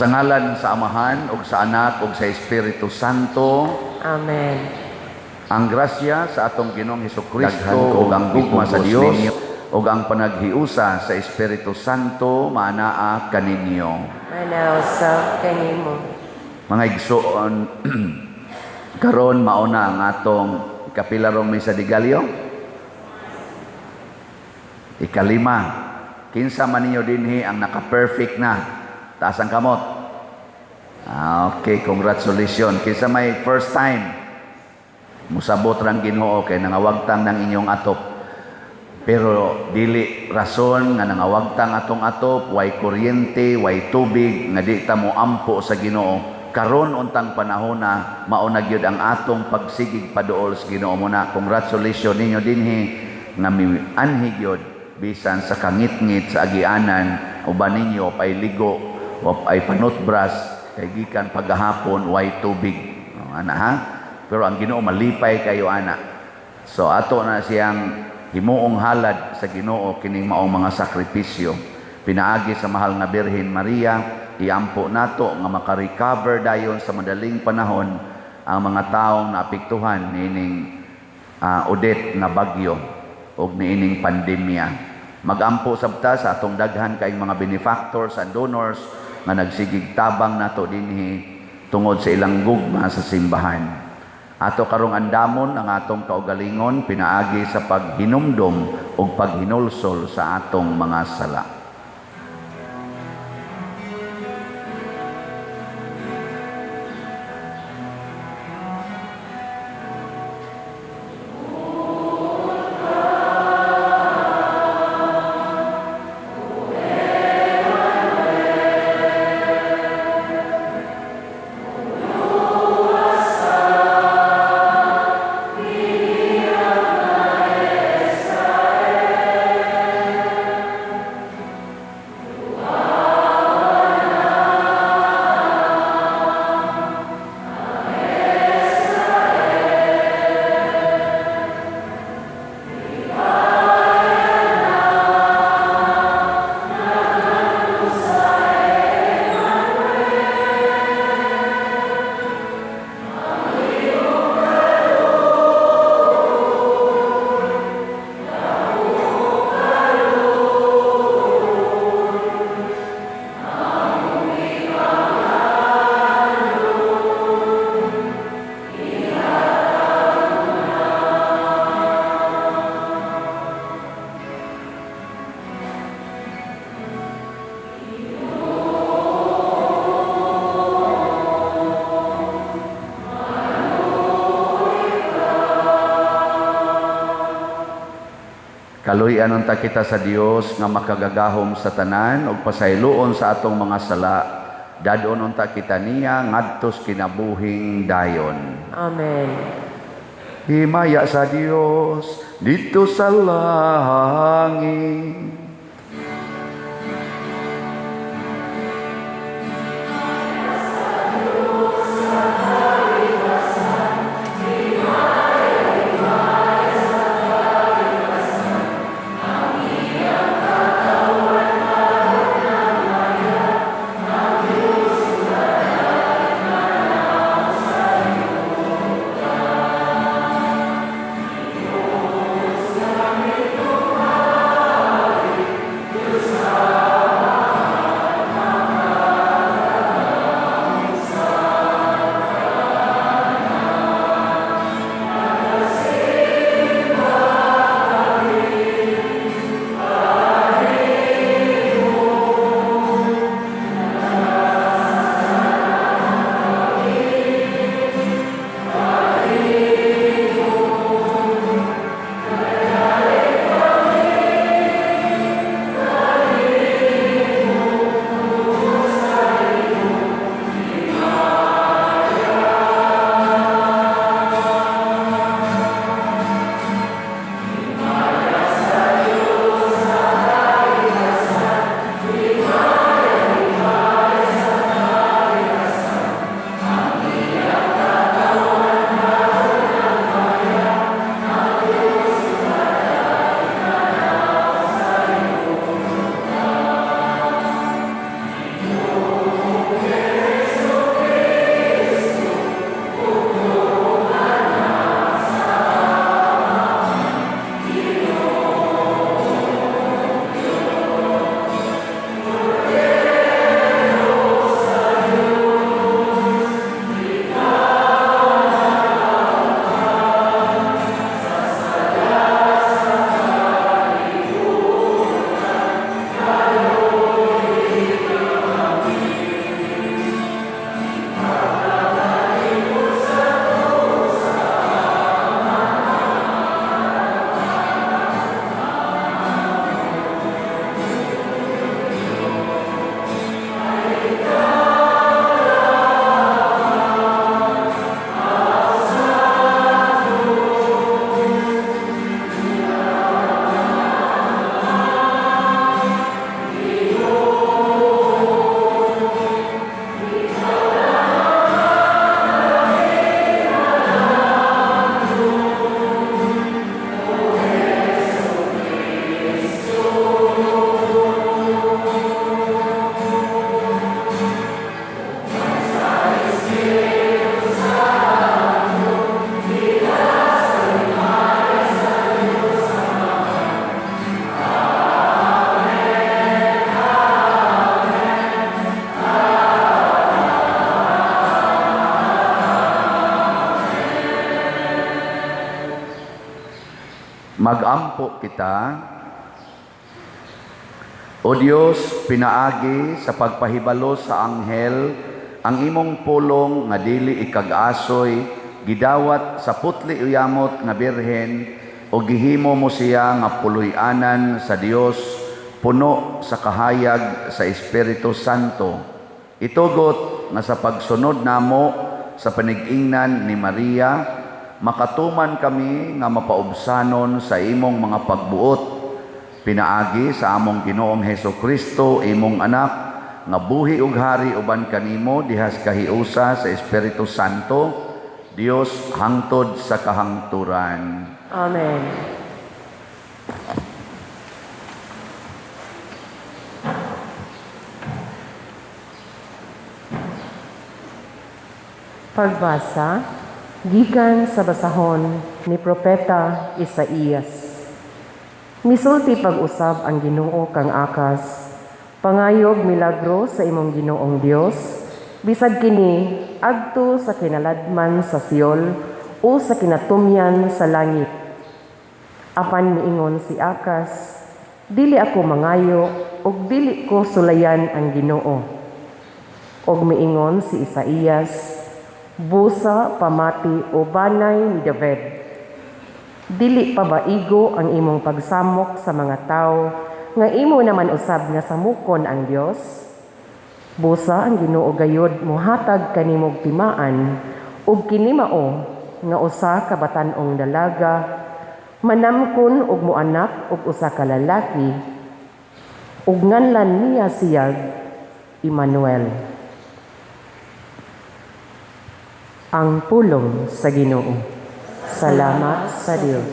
Sa ngalan sa Amahan ug sa Anak ug sa Espiritu Santo. Amen. Ang grasya sa atong Ginoong Hesukristo Daghan ug ang gugma sa gipugos Dios ninyo. Ug ang panaghiusa sa Espiritu Santo maanaa kaninyo. Maanaa usab kanimo. Mga igsoon, karon mao na ang atong ikapilarong Misa de Gallo? Ikalima. Kinsa man ninyo dinhi ang naka-perfect na? Taas ang kamot. Ah, okay, congratulations. Kinsa may first time? Musabot rang Ginoo kay nangawagtang ng inyong atop. Pero dili rason nga nangawagtang atong atop, way kuryente, way tubig, nga di ta mo ampo sa Ginoo. Karon untang panahon na mao na gyud ang atong pagsigig paduol sa Ginoo mo na. Congratulations ninyo dinhi nga mianhi gyud bisan sa kangitngit sa agianan, uban ninyo pay ligo o ay panutbras kay gikan paghahapon way tubig. O, ana ha? Pero ang Ginoo malipay kayo ana. So ato na siyang himuong halad sa Ginoo kining maong mga sakripisyo. Pinaagi sa mahal nga Birhen Maria, iampo nato nga makarecover dayon sa madaling panahon ang mga taong naapektuhan niining Odette nga bagyo ug niining pandemya. Magampo sabta sa atong daghan kaayong mga benefactors and donors nga nagsigig tabang nato dinhi tungod sa ilang gugma sa simbahan. Ato karong andamon ang atong kaugalingon pinaagi sa paghinumdom ug paghinulsol sa atong mga sala. Kaluy-an unta kita sa Dios nga makagagahom sa tanan ug pasayloon sa atong mga sala. Dadon unta kita niya ngadtos kinabuhing dayon. Amen. Himaya sa Dios didto sa langit. Magampo kita. O Dios, pinaagi sa pagpahibalo sa anghel ang imong pulong nga dili ikag-asoy gidawat sa putli uyamot nga birhen o gihimo mo siya nga puloy-anan sa Dios puno sa kahayag sa Espiritu Santo. Itugot nga sa pagsunod namo sa panigingnan ni Maria, makatuman kami nga mapaubsanon sa imong mga pagbuot, pinaagi sa among Ginoong Heso Kristo, imong anak, nga buhi ug hari uban kanimo dihas kahiusa sa Espiritu Santo, Dios hangtod sa kahangturan. Amen. Pagbasa gikan sa basahon ni Propeta Isaías. Misulti pag-usab ang Ginoo kang Akas, pangayog milagro sa imong Ginoong Dios, bisag kini adto sa kinaladman sa Siol o sa kinatumyan sa langit. Apan miingon si Akas, dili ako mangayo ug dili ko sulayan ang Ginoo. Og miingon si Isaías, busa, pamati o banay ni David. Dili pa ba igo ang imong pagsamok sa mga tawo nga imo naman usab nga samukon ang Dios? Busa ang Ginoo gayod mohatag kanimog timaan ug kini mao nga usa ka batan-ong dalaga manamkon og moanak og usa ka lalaki ug nganlan niya siyag Emmanuel. Ang pulong sa Ginoo. Salamat sa Dios.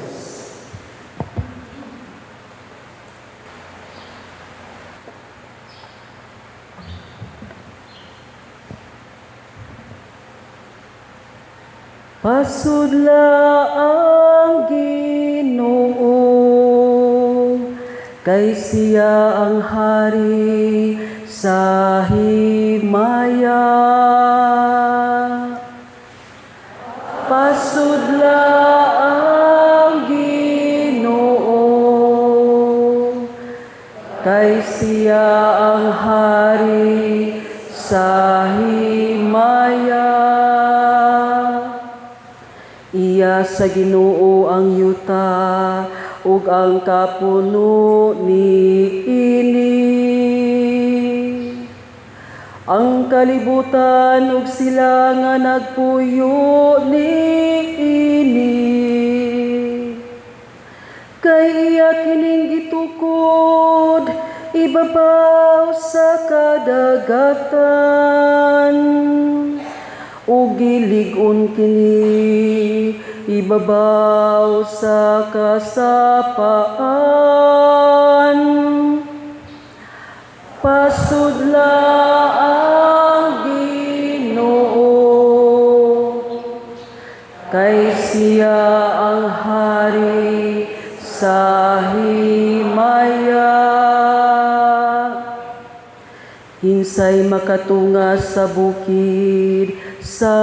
Pasudla ang Ginoo, kay siya ang hari sa himaya. Pasudla ang Ginoo, kay siya ang hari sa himaya. Iya sa Ginoo ang yuta ug ang kapuno niini. Ang kalibutan ug sila nga nagpuyo niini. Kay iya kining gitukod ibabaw sa kadagatan, ug gilig-on kini ibabaw sa kasapaan. Pasudla ang Ginoo, kay siya ang hari sa himaya. Kinsay makatunga sa bukid sa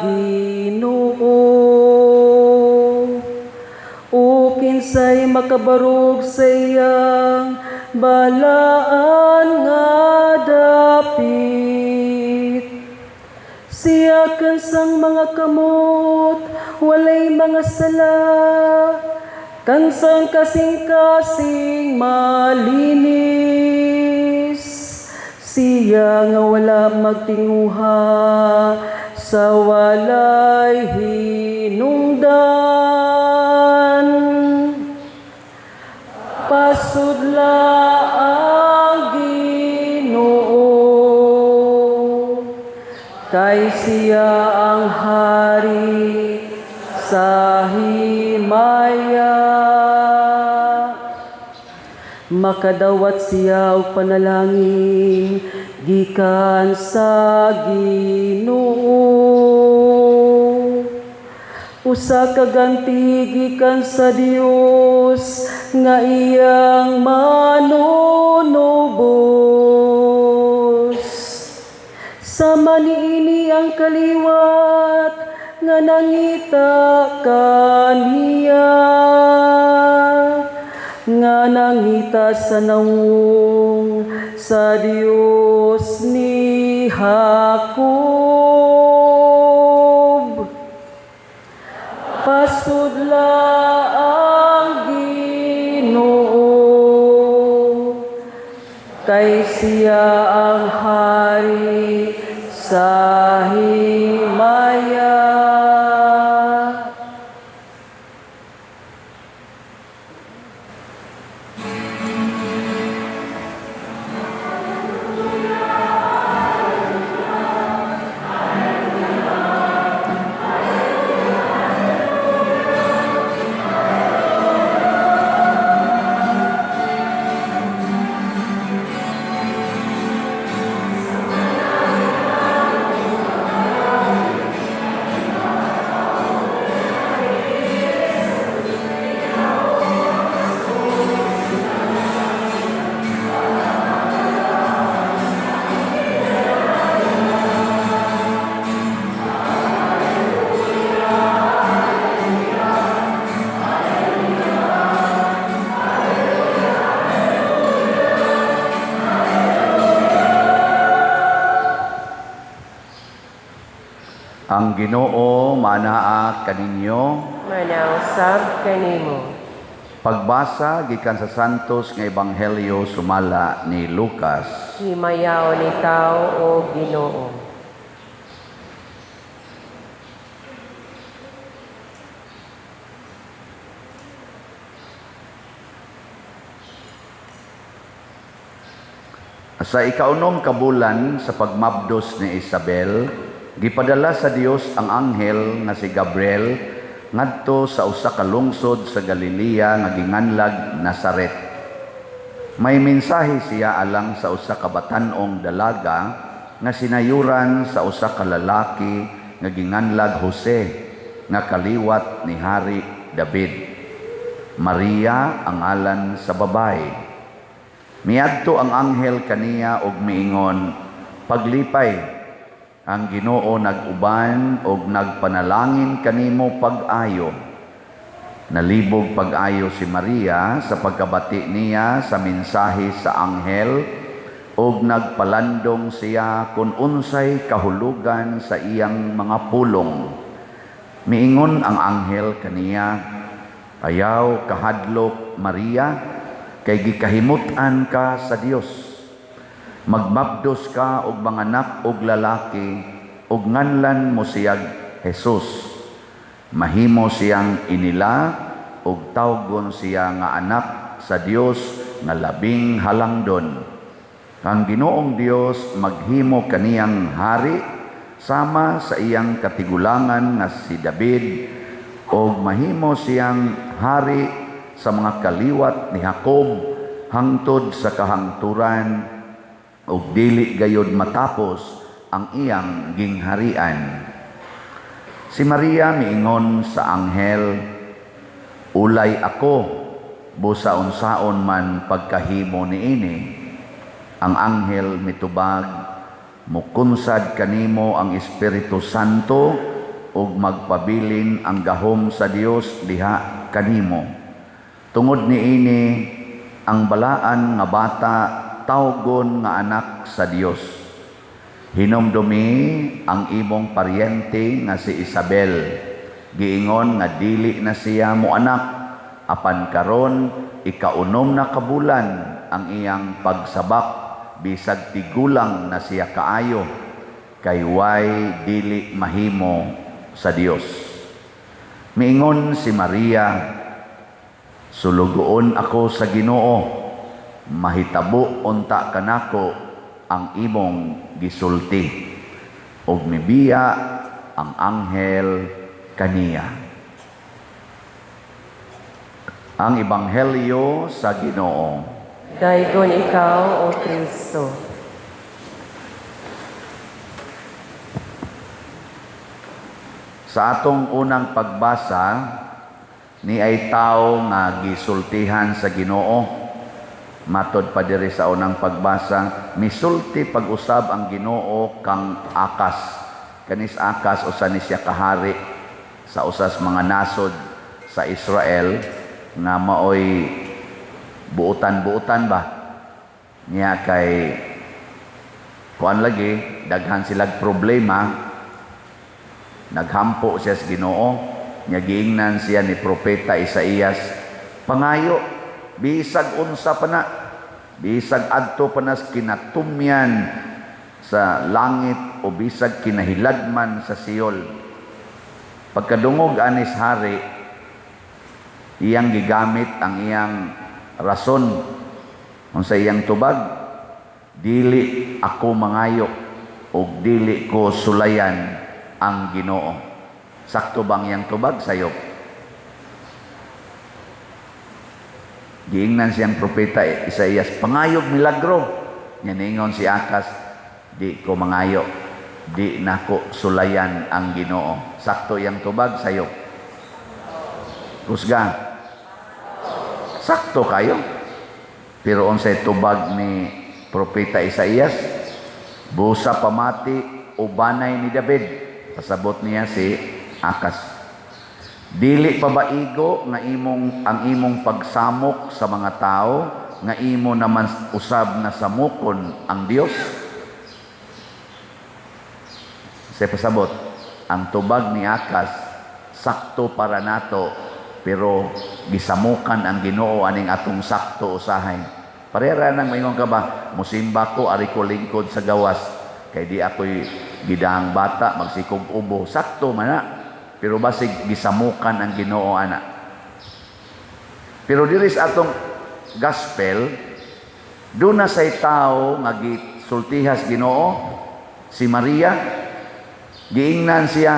Ginoo, o kinsay makabarog sa iyang balaan nga dapit. Siya kansang mga kamot, walay mga sala, kansang kasing-kasing malinis. Siya nga wala magtinguha sa walay hinungdan. Pasudla ang Ginoo, kay siya ang hari sa himaya. Makadawat siya og panalangin gikan sa Ginoo. Usa ka ganti gikan sa Dios nga iyang manunubos. Sama niini ang kaliwat nga nangita kaniya, nga nangita sa nawong sa Dios ni Jacob. Pasudla ang Ginoo, kay siya ang hari sa himaya. Ang Ginoo manaa kaninyo, Manausab kanimo. Pagbasa gikan sa Santos nga Ebanghelyo sumala ni Lucas. Himayaon ikaw o Ginoo. Sa ikaunom ka bulan sa pagmabdos ni Isabel, gipadala sa Dios ang anghel nga si Gabriel ngadto sa usa ka lungsod sa Galilea nga ginganlag Nazaret. May mensahe siya alang sa usa ka batan-ong dalaga nga sinayuran sa usa ka lalaki nga ginganlag Jose nga kaliwat ni Hari David. Maria ang ngalan sa babae. Miadto ang anghel kaniya og miingon, paglipay, ang Ginoo nag-uban og nagpanalangin kanimo pag-ayo. Nalibog pag-ayo si Maria sa pagkabati niya sa mensahe sa anghel og nagpalandong siya kun unsay kahulugan sa iyang mga pulong. Miingon ang anghel kaniya, ayaw kahadlok Maria, kay gikahimut-an ka sa Dios. Magmabdos ka og manganak og lalaki og nganlan mo siyag Jesus. Mahimo siyang inila og tawgon siya nga anak sa Dios nga labing halangdon. Ang Ginoong Dios maghimo kaniyang hari sama sa iyang katigulangan nga si David, og mahimo siyang hari sa mga kaliwat ni Jacob hangtod sa kahangturan, ug dili gayod matapos ang iyang gingharian. Si Maria miingon sa anghel, ulay ako, busa unsaon man pagkahimo niini. Ang anghel mitubag, mukunsad kanimo ang Espiritu Santo ug magpabilin ang gahom sa Dios diha kanimo. Tungod niini ang balaan nga bata tawgon nga anak sa Dios. Hinumdumi ang imong paryente nga si Isabel. Giingon nga dili na siya mo anak, apan karon ikaunom na kabulan ang iyang pagsabak, bisag tigulang na siya kaayo, kay way dili mahimo sa Dios. Miingon si Maria, sulugoon ako sa Ginoo, mahitabo unta kanako ang imong gisulti. Og mibiya ang anghel kaniya. Ang Ebanghelyo sa Ginoo. Daygon ikaw, O Kristo. Sa atong unang pagbasa, ni ay tao nga gisultihan sa Ginoo. Matod pa diri sa unang pagbasa, misulti pag-usab ang Ginoo kang Akas. Kanis Akas usa ni siya kahari Sa usas mga nasod sa Israel nga maoy buutan-buutan ba niya, kay kuan lagi, daghan silag problema. Naghampo siya sa Ginoo. Nya giingnan siya ni Propeta Isaías, "Pangayo bisag unsa pa na, bisag adto pa na sa kinatumyan sa langit o bisag kinahiladman sa Seol." Pagkadungog anis hari, iyang gigamit ang iyang rason. Unsa iyang tubag? "Dili ako mangayo og dili ko sulayan ang Ginoo." Sakto bang iyang tubag? Sayop. Giingnan siyang Propeta Isaías, "Pangayog milagro." Nya ningon si Akas, "Di ko mangayo, di nako sulayan ang Ginoo." Sakto iyang tubag? Sayop. Kusga. Sakto kayo. Pero unsay tubag ni Propeta Isaías? "Busa pamati ubanay ni David." Pasabot niya si Akas. "Dili pa ba igo nga imong ang imong pagsamok sa mga tao nga imo naman usab nga samokon ang Dios?" Sa pasabot, ang tubag ni Akas sakto para nato, pero gisamukan ang Ginoo aning atong sakto usahay. Parera nang maingon ka ba, "Musimba ko, ari ko lingkod sa gawas, kay di ako'y gidahang bata, magsikog ubo." Sakto man na. Pero basig gisamukan ang Ginoo ana. Pero diri sa atong gospel, doon na say tao nga gisultihas Ginoo, si Maria. Giingnan siya,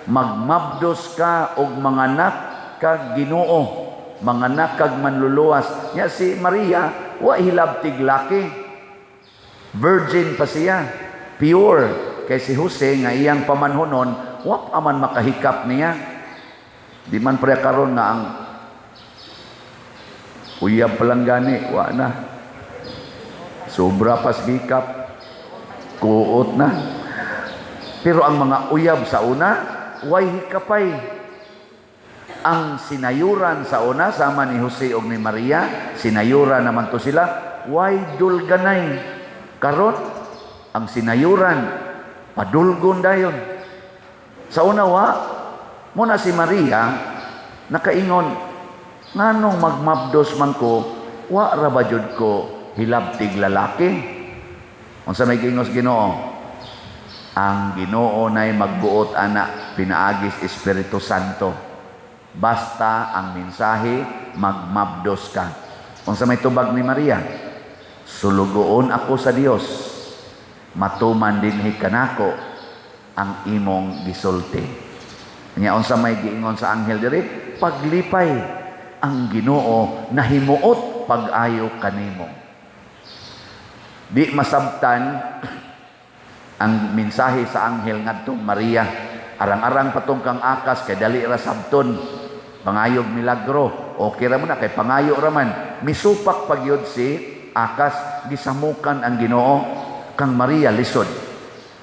"Magmabdos ka og manganak kag Ginoo, manganak kag manluluwas." Nya si Maria, wa hilabtig laki. Virgin pa siya, pure. Kay si Jose nga iyang pamanhonon, wa pa man makahikap niya. Di man pre karon nga ang uyab pa lang gani, wa na. Sobra pas hikap, kuot na. Pero ang mga uyab sa una, way hikapay. Ang sinayuran sa una, sama ni Jose og ni Maria, sinayuran naman to sila, way dulganay. Karon, ang sinayuran, padulgon dayon. Sa una, wa, muna si Maria, nakaingon, "Nganong magmabdos man ko, wa ra ba jud ko hilabtig lalaki?" Unsa may giingos Ginoo? Ang Ginoo nay magbuot ana pinaagis Espiritu Santo. Basta ang mensahe, magmabdos ka. Unsa may tubag ni Maria? "Sulugoon ako sa Dios. Matuman dinhi kanako ang imong gisulti." Nya unsa may giingon sa anghel diri? "Paglipay, ang Ginoo nahimuot pag-ayo kanimo." Di masabtan ang mensahe sa anghel ngadtong Maria. Arang-arang patong kang Akas kay dali ra sabton. Pangayog milagro. Okay ra mo na kay pangayo ra man. Misupak pagyud si Akas, gisamukan ang Ginoo kang Maria lisod.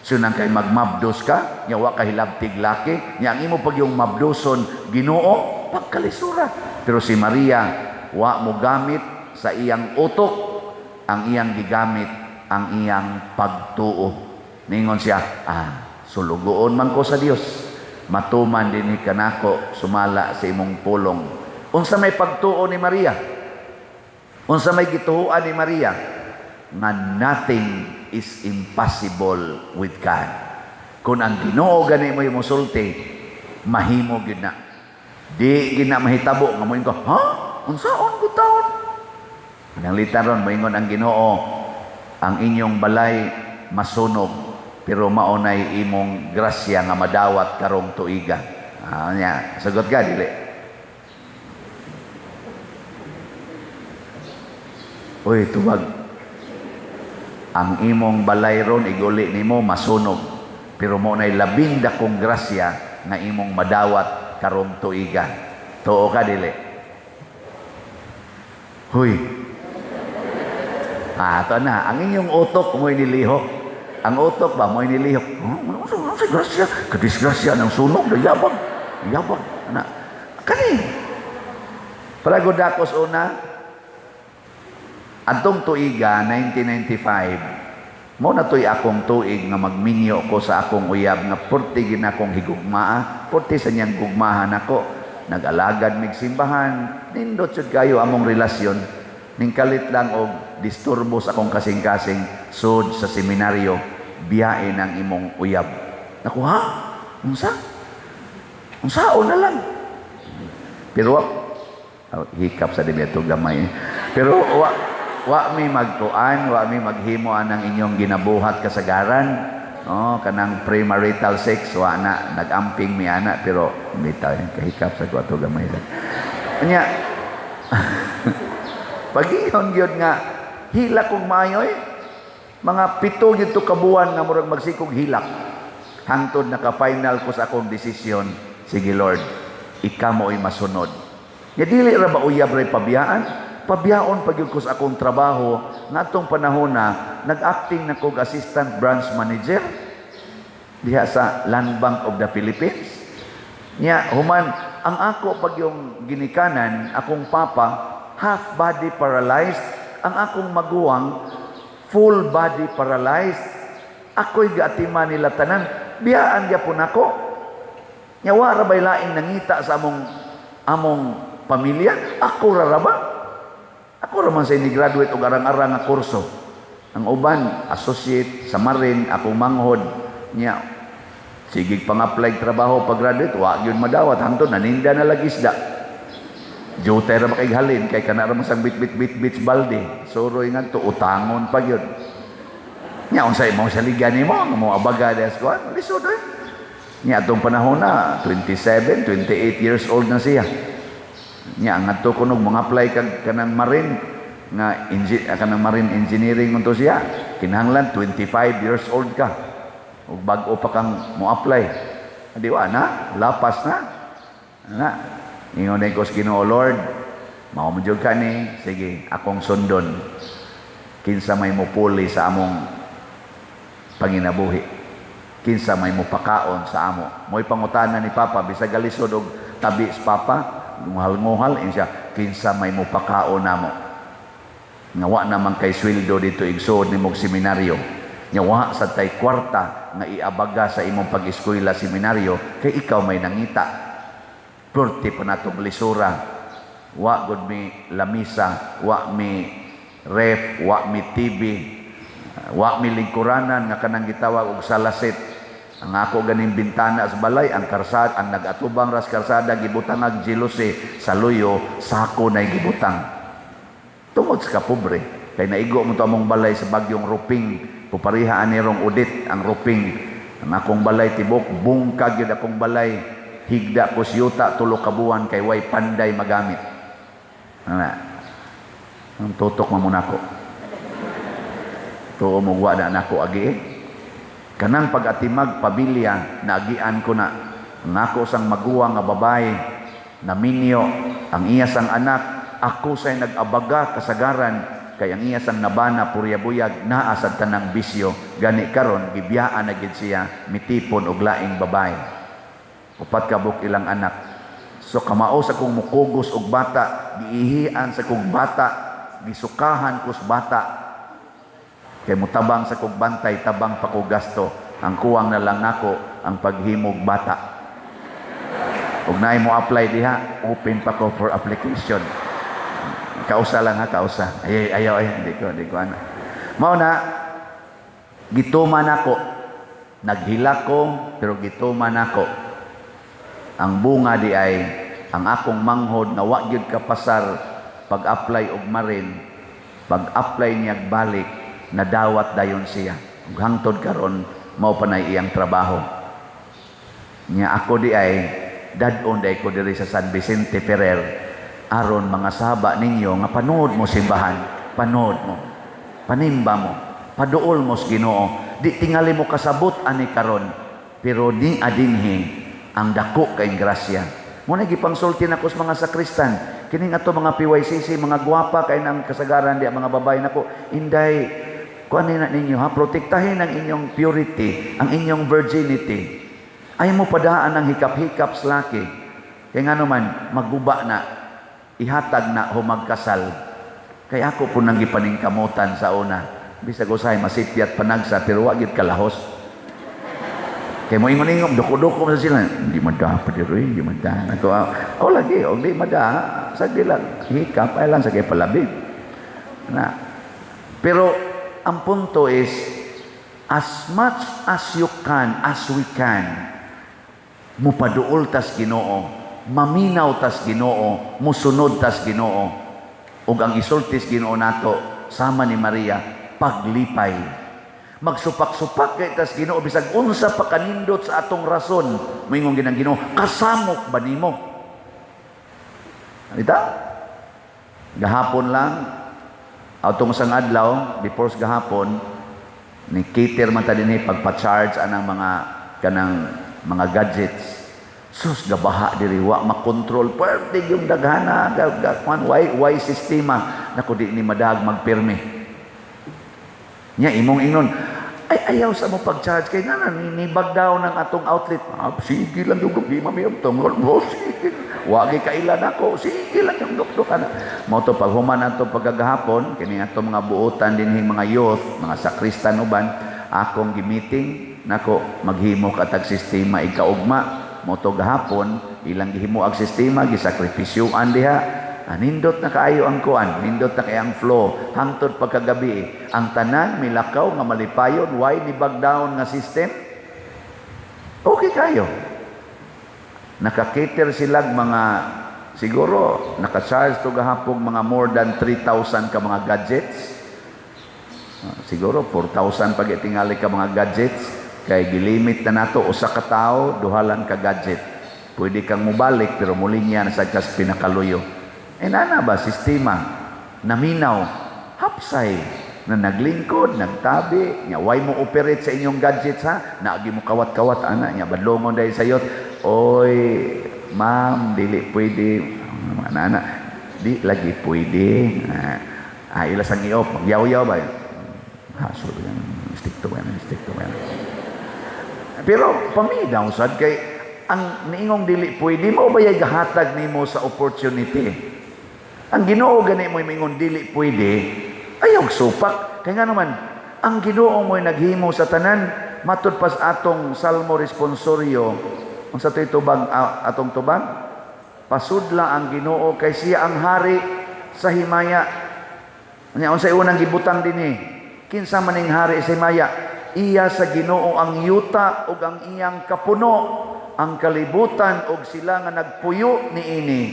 Sunang kay magmabdos ka, nya wa ka hilabtig laki, nya ang imo pag yung mabdoson Ginoo pagkalisura. Pero si Maria wa mo gamit sa iyang utok, ang iyang gigamit ang iyang pagtuo. Ningon siya, "Sulugoon man ko sa Dios. Matuman dinhi kanako sumala sa imong pulong." Unsa may pagtuo ni Maria? Unsa may gituoan ni Maria? Nga nothing is impossible with God. Kung ang Ginoo gani mo musulti, mahimo gyud na. Di gyud na mahitabo nga moingon ka, "Ha? Unsaon gud taon?" Pananglitan ron moingon ang Ginoo, "Ang inyong balay masunog, pero maunay imong grasya nga madawat karong tuiga." Nya, sagot ka dili? Uy, tubag. Ang imong balay ron iguli nimo masunog, pero mo nay labing dakong grasya nga imong madawat karong tuiga. Tuo ka dili? Huy. Ato na, ang inyong utok mo'y nilihok. Ang utok ba mo'y nilihok? Huh? Grasya, kadisgrasya ng sunog, dayabang. Yabag na. Kani. Para dakos una, adtong tuiga 1995, mo na to'y akong tuig nga magminyo ko sa akong uyab nga purti ginakong higugmaa, purti sa niyang gugmahan ako. Nag-alagad mig simbahan, nindot jud kayo among relasyon. Ning kalit lang og disturbo sa akong kasing-kasing, sud sa seminaryo, biyain ang imong uyab. Naku ha? Unsa? Unsaon na lang? Pero wa, oh, hikap sa dili ato gamay. Pero wa mi magkuan, wa mi maghimo anang inyong ginabuhat kasagaran. Oh, kanang premarital sex wa na, nagamping mi ana, pero bitaw kahikap sa ko ato gamay. Nya pagingon gyud nga hilak kog maayo eh. Mga 7 gyud to ka buwan nga murag magsikog hilak. Hangtod naka-final ko sa akong desisyon, sige Lord, ikaw mo'y masunod. Nya dili ra ba uyab ray pabiyaan? Pabiyaon pa gyud ko sa akong trabaho ngadtong panahon na nag-acting na kog assistant branch manager diha sa Land Bank of the Philippines. Nya human ang ako pag yung ginikanan, akong papa half body paralyzed, ang akong maguwang full body paralyzed. Ako'y gaatiman nila tanan, biyaan gyapon ako. Nya wa ra bay laing nangita sa among pamilya, ako ra ra ba? Ako ra man sa ni graduate og arang-arang nga kurso. Ang uban associate sa marine, akong manghod nya sige pang-apply trabaho pag graduate, wa gyud madawat hangtod naninda na lag isda. Jutay ra ba kay halin kay kana ra man sang bit bit bit bit balde. Suroy ngadto utangon pa gyud. Nya unsay mo saligan nimo nga mo abaga des kuan, lisod oy. Nya atong panahon na 27, 28 years old na siya. Nya ang adto kunog mga apply kag kanang marine nga kanang marine engineering man to siya, kinahanglan 25 years old ka. Ug bag-o pa kang mo apply. Di wa na, lapas na. Na. Ingon ko sa Ginoo, Lord, mao mo jud ka ni, sige, akong sundon. Kinsa may mupuli sa among panginabuhi? Kinsa may mupakaon sa amo? Mo'y pangutana ni Papa, bisag galisod og tabi sa Papa, nguhal-nguhal, siya, kinsa may mupakaon namo? Nga wa naman kay sweldo dito igsood nimog seminaryo. Nga wa sa tay kwarta nga iabaga sa imong pag-eskwela seminaryo kay ikaw may nangita. Purti pa natong lisura. Wa gud mi lamisa, wa mi ref, wa mi TV, wa mi lingkuranan nga kanang gitawag og salasit. Ang ako ganing bintana sa balay, ang karsada, ang nagatubang ras karsada gibutang ag jealousy sa luyo, sako na gibutang. Tungod sa kapobre, kay naigo mo to among balay sa bagyong Ruping, pupariha ani rong udit ang Ruping. Ang akong balay tibok bungkag gyud akong balay. Higda ko siyuta 3 ka buwan kay way panday magamit. Ana. Ang tutok mo muna ko. Tuo mo wa na nako agi. Kanang pag-atimag pamilya naagian ko na. Ang ako sang maguwang nga babae naminyo ang iya sang anak, ako say nag-abaga kasagaran kay ang iya sang nabana purya buyag naa sad tanang bisyo, gani karon gibiyaan na gid siya mitipon og laing babae. 4 ka buok ilang anak. So kamao sa kong mukugos og bata, giihian sa kong bata, gisukahan ko sa bata. Kay mutabang sa kong bantay, tabang pa ko gasto. Ang kuwang na lang nako ang paghimog bata. Ug naay mo apply diha, open pa ko for application. Kausa lang ha, kausa. Ay, ayaw, ay, hindi ko ana. Mao na, gituman ako. Naghilak ko, pero gituman ako. Ang bunga di ay, ang akong manghod na wa gyud kapasar pag-apply og marin, pag-apply niya balik, nadawat dayon siya. Ug hangtod karon mao pa nay iyang trabaho. Nya ako di ay dad-on day ko diri sa San Vicente Ferrer aron mga saba ninyo nga panood mo simbahan, panood mo, panimba mo, paduol mo sa Ginoo. Di tingali mo kasabot ani karon, pero ni adinhi ang dako kay grasya. Mo na gipangsulti nako sa mga sakristan, kining ato mga PYCC, mga gwapa kay nang kasagaran di ang mga babae nako, inday kuan na ninyo ha, protektahin ang inyong purity, ang inyong virginity. Ay mo padaan ang hikap-hikap sa laki. Kaya nga naman, maguba na, ihatag na humagkasal. Kaya ako po nang gipaningkamutan sa una. Bisag usahay masipyat panagsa, pero wa gyud kalahos. Kay mo ingon-ingon, duko-duko man sila. Hindi mada pa diri, hindi mada. Ako, oh lagi, og di mada, sagdi lang, hikap, ay lang sa kay palabi. Na. Pero ang punto is, as much as you can, as we can, mupaduol tas Ginoo, maminaw tas Ginoo, musunod tas Ginoo. Ug ang isultis Ginoo nato sama ni Maria, paglipay. Magsupak-supak kay tas Ginoo bisag unsa pa kanindot sa atong rason, moingon ginang Ginoo, kasamok ba nimo? Anita? Gahapon lang atong sang adlaw before sa gahapon ni cater man ta dinhi pagpa-charge anang mga kanang mga gadgets. Sus, gabaha diri, wa makontrol. Pwerte yung daghana, kwan, why sistema? Naku, di ni madag magpirmi. Nya imong ingnon, ay ayaw sa mo pag-charge kay nga ni daw ng atong outlet. Ah, sige lang yung di mami tungol mo, sige. Wa gi kailan ako, sige lang yung dukduk ana. Mao to pag human ato pagkagahapon kini ato mga buotan dinhi mga youth, mga sakristan uban, akong gi-meeting nako maghimo ka tag sistema ikaugma. Mao to gahapon ilang gihimo ang sistema, gisakripisyuan diha. Nindot na kaayo ang kuan, nindot na kay ang flow hangtod pagkagabi. Ang tanan milakaw nga malipayon, why ni bag down nga system? Okay kayo. Naka-cater sila mga siguro naka-charge to gahapon mga more than 3,000 ka mga gadgets. Siguro 4,000 pag itingali ka mga gadgets kay gilimit na nato usa ka tawo duha lang ka gadget. Pwede kang mobalik pero mulinya na sa kas pinakaluyo. E nana ba sistema naminaw hapsay na naglingkod, nagtabi, nya why mo operate sa inyong gadgets ha? Naagi mo kawat-kawat ana nya badlongon dahil sayot. Oy, ma'am, dili pwede. Ana di lagi pwede. Ila sang i-off, magyaw-yaw ba? Ha, so, stick to yan, stick to yan. Pero paminaw sad kay ang niingong dili pwede mo ba gahatag nimo sa opportunity? Ang Ginoo gani mo mingon dili pwede, ayaw supak. Kay nga naman, ang Ginoo mo'y naghimo sa tanan, matud pas atong Salmo responsorio. Unsa to'y tubag atong tubag? Pasudla ang Ginoo kay siya ang hari sa himaya. Nya unsay unang gibutang dinhi? Kinsa man ning hari sa himaya? Iya sa Ginoo ang yuta ug ang iyang kapuno, ang kalibutan ug sila nga nagpuyo niini.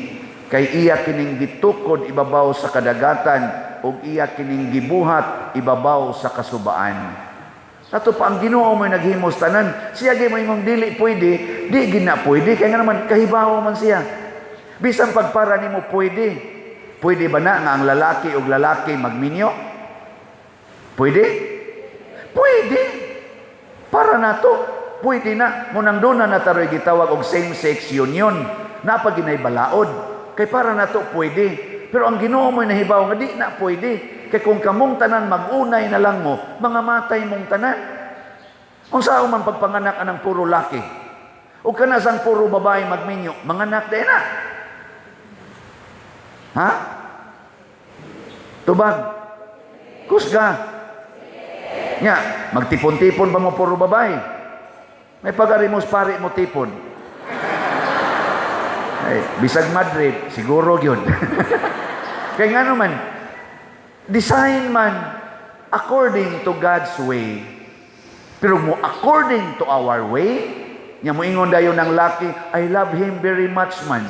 Kay iya kining gitukod ibabaw sa kadagatan ug iya kining gibuhat ibabaw sa kasubaan. Ato pa ang Ginoo mo'y naghimos tanan. Siya gyud moingong dili pwede, di gina pwede kay nga naman kahibawo man siya. Bisan pagpara nimo pwede. Pwede ba na nga ang lalaki ug lalaki magminyo? Pwede? Pwede. Para nato, pwede na. Munang doon na nataroy gitawag og same-sex union. Napaginay balaod. Kay para nato pwede. Pero ang Ginoo mo'y nahibaw nga di na pwede. Kay kung kamong tanan magunay na lang mo, mga matay mong tanan. Unsa man pagpanganak anang puro laki? O kana sang puro babae magminyo, manganak di na. Ha? Tubag. Kusga. Nya, magtipon-tipon pa mo puro babae. May pag-arimos pare mo tipon. Ay, bisag Madrid, siguro yun. Kaya nga naman, design man according to God's way. Pero mo according to our way, nya mo ingon dayon ng laki, I love him very much man.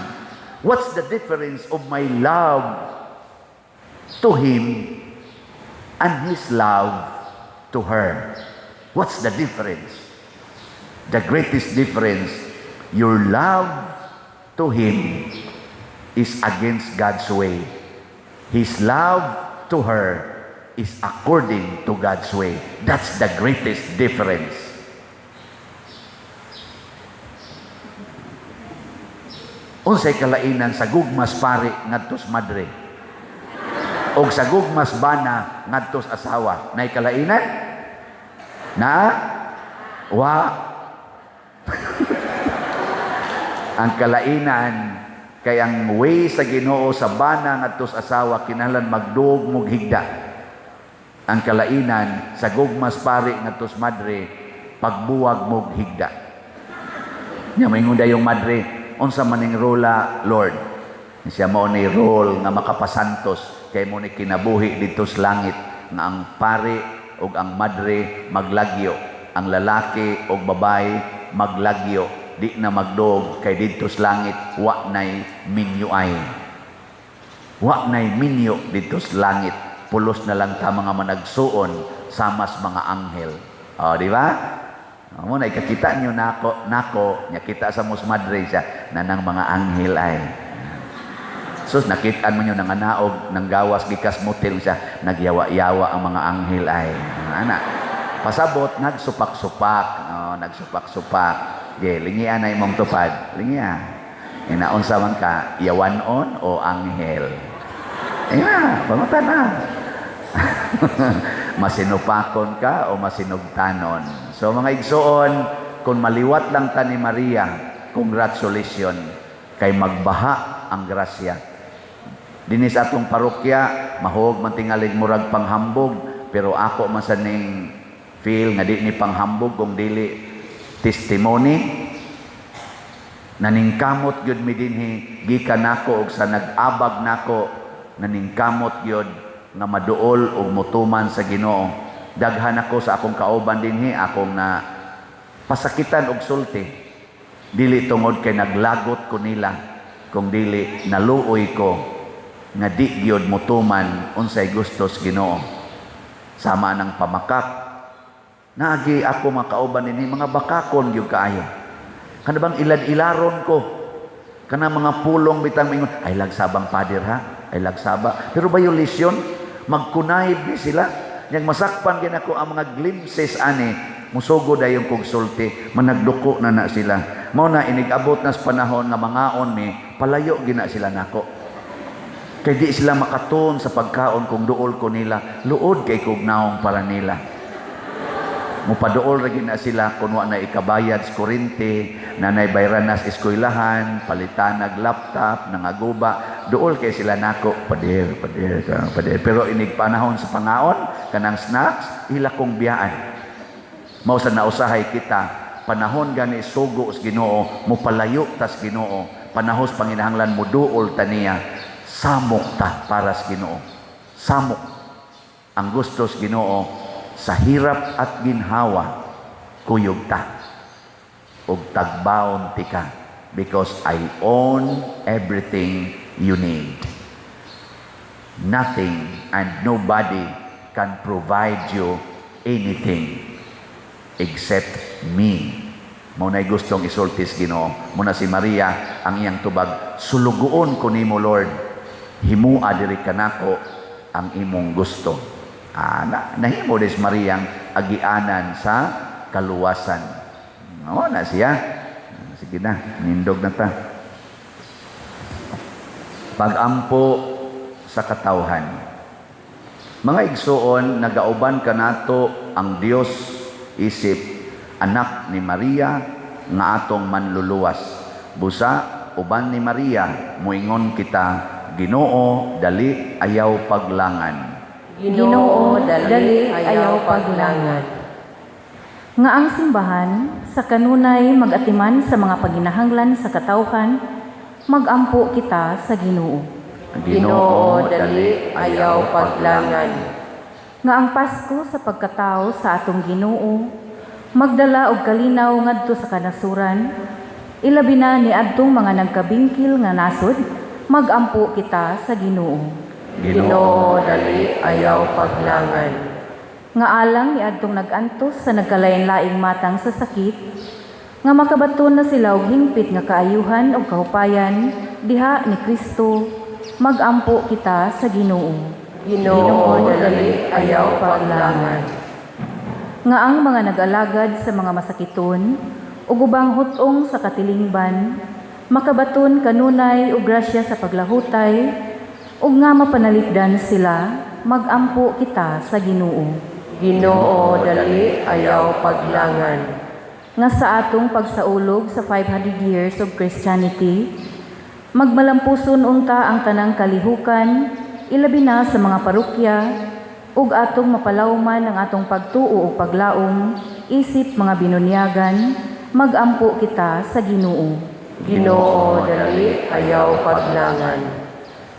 What's the difference of my love to him and his love to her? What's the difference? The greatest difference, your love to him is against God's way. His love to her is according to God's way. That's the greatest difference. Unsay kalainan sa gugmas pare ngadtos madre og sa gugmas bana ngadtos asawa? Nay kalainan? Na? Wa. Ang kalainan kay ang way sa Ginoo sa bana ngadto sa asawa, kinahanglan magduog mog higda. Ang kalainan sa gugmas pari ngadto sa madre, pagbuwag mog higda. Nya moingon dayong madre, "Unsa maning rola, Lord?" Siya, "Mao ni role nga makapasantos kay mo ni kinabuhi didto sa langit nga ang pari ug ang madre maglagyo, ang lalaki ug babae maglagyo, di na magduog kay didto sa langit wa nay minyo ay. Wa nay minyo didto sa langit. Pulos na lang ta mga managsuon samas mga anghel." Oh, di ba? Mo na ikakita niyo nako nako nya kita sa mus madre siya na nang mga anghel ay. So nakitaan mo nyo nanganaog nang gawas gikas motel siya, nagyawa-yawa ang mga anghel ay. Ana. Pasabot nagsupak-supak, oh, nagsupak-supak. Ge, lingian na imong tupad. Lingia. Inaunsa man ka, yawanon o anghel? Ina, pangutan na. Masinupakon ka o masinugtanon? So mga igsoon, kung maliwat lang ta ni Maria, congratulations, kay magbaha ang grasya. Dinhi sa atong parokya, mahog man tingalig murag panghambog, pero ako man sa ning feel nga di ni panghambog kung dili testimony. Naningkamot gyud mi dinhi gikan nako og sa nag-abag nako, naningkamot gyud nga maduol og motuman sa Ginoo. Daghan ako sa akong kauban dinhi akong na pasakitan og sulti, dili tungod kay naglagot ko nila, kung dili naluoy ko nga di gyud motuman unsay gusto sa Ginoo. Sama ng pamakak, naagi ako mga kauban dinhi, mga bakakon gyud kaayo. Kana bang ilad-ilaron ko, kana mga pulong bitang mingon, "Ay lagsabang pader ha, ay lagsaba." Pero violation, magkunayib ni sila. Yang masakpan gid ako ang mga glimpses ani, musugo dayon kog sulti, managduko na na sila. Mao na inig-abot na sa panahon nga mangaon mi, palayo gina sila nako. Kay di sila makatuon sa pagkaon kung duol ko nila, luod kay kog naong para nila. Mupaduol ra gid na sila kung wa na ikabayad sa kuryente, nanay bayran na sa eskwelahan, palitan og laptop, nangaguba, duol kay sila nako, "Pader, pader, pader." Pero inig panahon sa pangaon, kanang snacks, ila kong biyaan. Mao sa nausahay kita, panahon gani sugo sa Ginoo, mopalayo tas Ginoo, panahon sa panginahanglan mo duol ta niya, samok ta para sa Ginoo. Samok ang gusto sa Ginoo. Sa hirap at ginhawa, kuyog ta ug tagbaon tika because I own everything you need. Nothing and nobody can provide you anything except me. Mao na'y gustong isulti sa Ginoo. Mao na si Maria, ang iyang tubag, "Sulugoon ko nimo, Lord. Himua diri kanako ang imong gusto." Ah, nahimo des Maria ang agianan sa kaluwasan. Oo na siya. Sige na, nindog na ta. Pagampo sa katawhan. Mga igsuon, nagauban kanato ang Dios isip anak ni Maria nga atong manluluwas. Busa uban ni Maria muingon kita, "Ginoo, dali, ayaw paglangan." Ginoo, dali, ayaw paglangan. Nga ang simbahan sa kanunay magatiman sa mga paginahanglan sa katawhan, magampo kita sa Ginoo. Ginoo, dali, ayaw paglangan. Nga ang Pasko sa pagkatao sa atong Ginoo magdala og kalinaw ngadto sa kanasuran, ilabi na ni adtong mga nagkabingkil nga nasod, magampo kita sa Ginoo. Ginoo, dali, ayaw paglangan. Nga alang ni adtong nag-antos sa nagkalain-laing matang sa sakit, nga makabaton na sila og hingpit nga kaayuhan ug kahupayan diha ni Kristo, magampo kita sa Ginoo. Ginoo, dali, ayaw paglangan. Nga ang mga nag-alagad sa mga masakiton ug ubang hut-ong sa katilingban makabaton kanunay og grasya sa paglahutay ug nga mapanalipdan sila, magampo kita sa Ginoo. Ginoo, dali, ayaw paglangan. Nga sa atong pagsaulog sa 500 years of Christianity, magmalampuson unta ang tanang kalihukan, ilabi na sa mga parokya, ug atong mapalawman ang atong pagtuo ug paglaom, isip mga binunyagan, magampo kita sa Ginoo. Ginoo, dali, ayaw paglangan.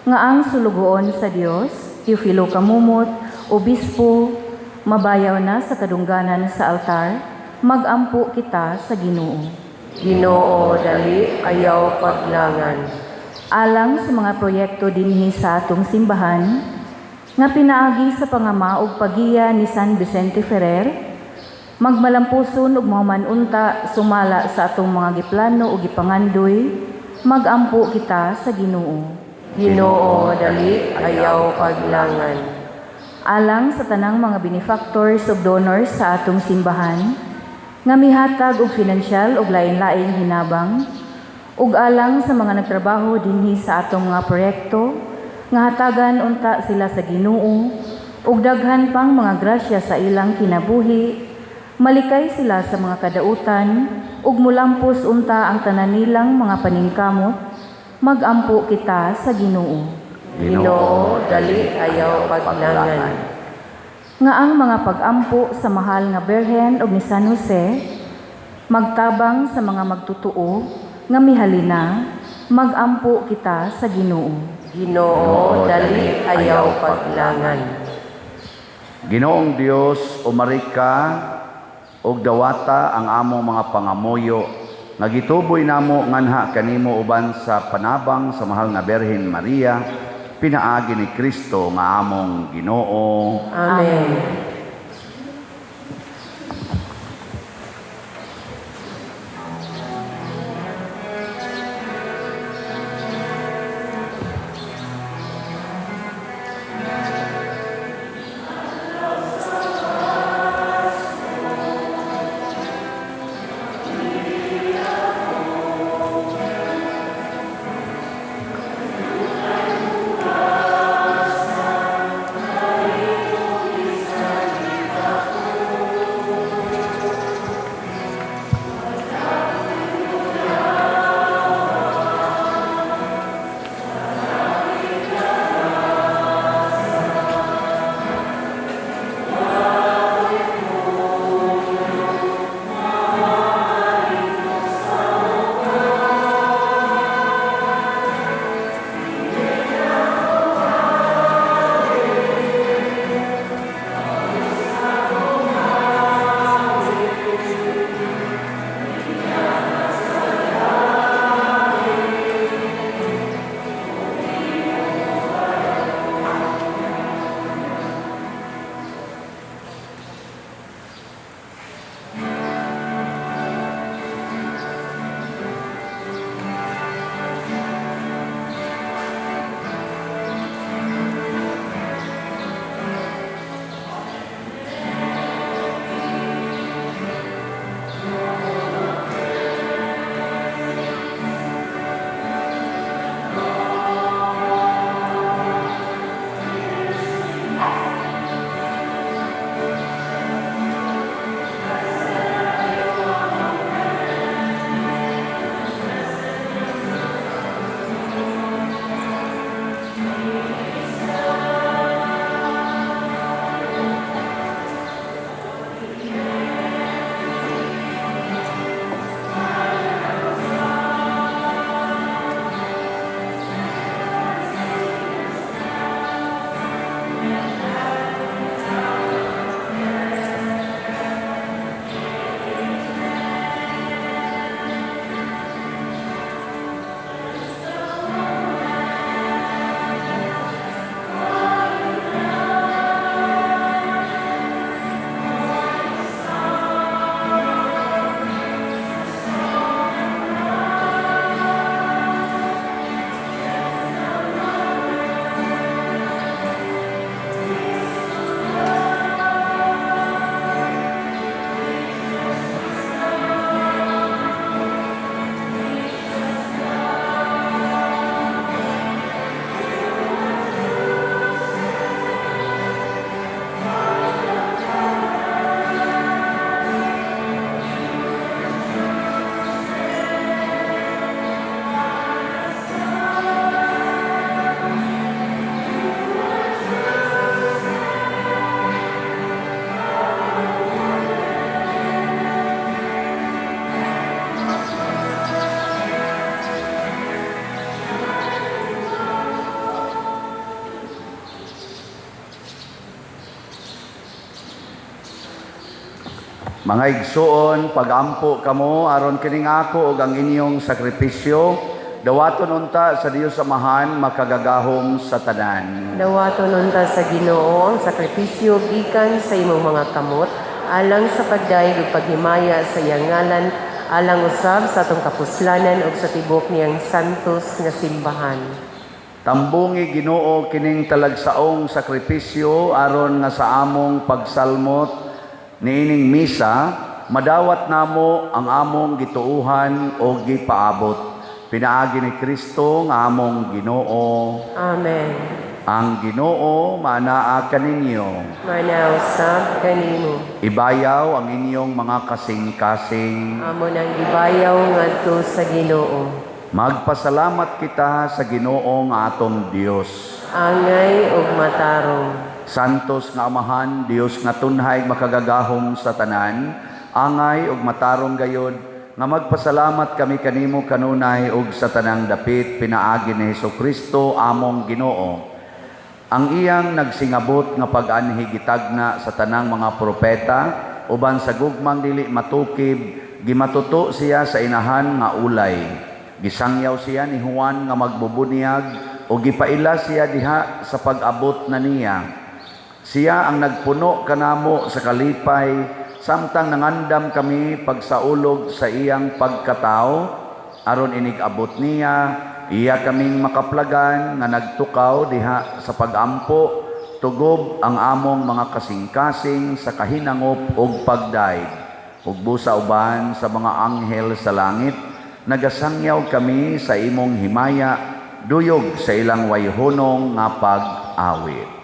Nga ang sulugoon sa Dios, Teofilo Camomot, obispo, mabayaw na sa kadungganan sa altar, magampo kita sa Ginoo. Ginoo, dali, ayaw paglangan. Alang sa mga proyekto dinhi sa atong simbahan, nga pinaagi sa pangama ug pagiya ni San Vicente Ferrer, magmalampuson ug mahuman unta sumala sa atong mga giplano ug gipangandoy, magampo kita sa Ginoo. Ginoo, dali, ayaw paglangan. Alang sa tanang mga benefactors ug donors sa atong simbahan, nga mihatag og finansyal ug lain-laing hinabang, ug alang sa mga nagtrabaho dinhi sa atong mga proyekto, nga hatagan unta sila sa Ginoo ug daghan pang mga grasya sa ilang kinabuhi, malikay sila sa mga kadautan ug mulampos unta ang tanan nilang mga paningkamot, magampo kita sa Ginoo. Ginoo, dali, ayaw paglangan. Nga ang mga pagampo sa mahal nga Birhen ug ni San Jose magtabang sa mga magtutuo nga mihalina, magampo kita sa Ginoo. Ginoo, dali, ayaw paglangan. Ginoong Dios, umari ka og dawata ang among mga pangamuyo nga gituboy namo nganha kanimo uban sa panabang sa mahal nga Birhen Maria, pinaagi ni Kristo nga among Ginoo. Amen. Mga igsuon, pagampo kamo aron kining ako ug ang inyong sakripisyo dawaton unta sa Dios Amahan makagagahom sa tanan. Dawaton unta sa Ginoo ang sakripisyo gikan sa imong mga kamot alang sa pagdayeg ug paghimaya sa iyang ngalan, alang usab sa atong kapuslanan ug sa tibok niyang santos nga simbahan. Tambungi Ginoo kining talagsaong sakripisyo aron nga sa among pagsalmot niining misa madawat namo ang among gituohan o gipaabot pinaagi ni Kristo nga among Ginoo. Amen. Ang Ginoo maanaa kaninyo. Manausab kanimo. Ibayaw ang inyong mga kasing-kasing. Amo nang gibayaw ngadto sa Ginoo. Magpasalamat kita sa Ginoo nga atong Dios. Angay ug matarong. Santos nga Amahan, Dios nga tunhay makagagahom sa tanan, angay ug matarong gayod nga magpasalamat kami kanimo kanunay ug sa tanang dapit pinaagi ni Hesukristo among Ginoo. Ang iyang nagsingabot nga pag-anhi gitagna sa tanang mga propeta uban sa gugmang dili matukib gimatuto siya sa inahan nga ulay. Gisangyaw siya ni Juan nga magbubunyag o gipaila siya diha sa pag-abot na niya. Siya ang nagpuno kanamo sa kalipay samtang nangandam kami pagsaulog sa iyang pagkatao aron inig-abot niya iya kaming makaplagan nga nagtukaw diha sa pagampo tugob ang among mga kasing-kasing sa kahinangop ug pagdaig. Ug busa uban sa mga anghel sa langit nagasangyaw kami sa imong himaya duyog sa ilang wayhunong nga pag-awit.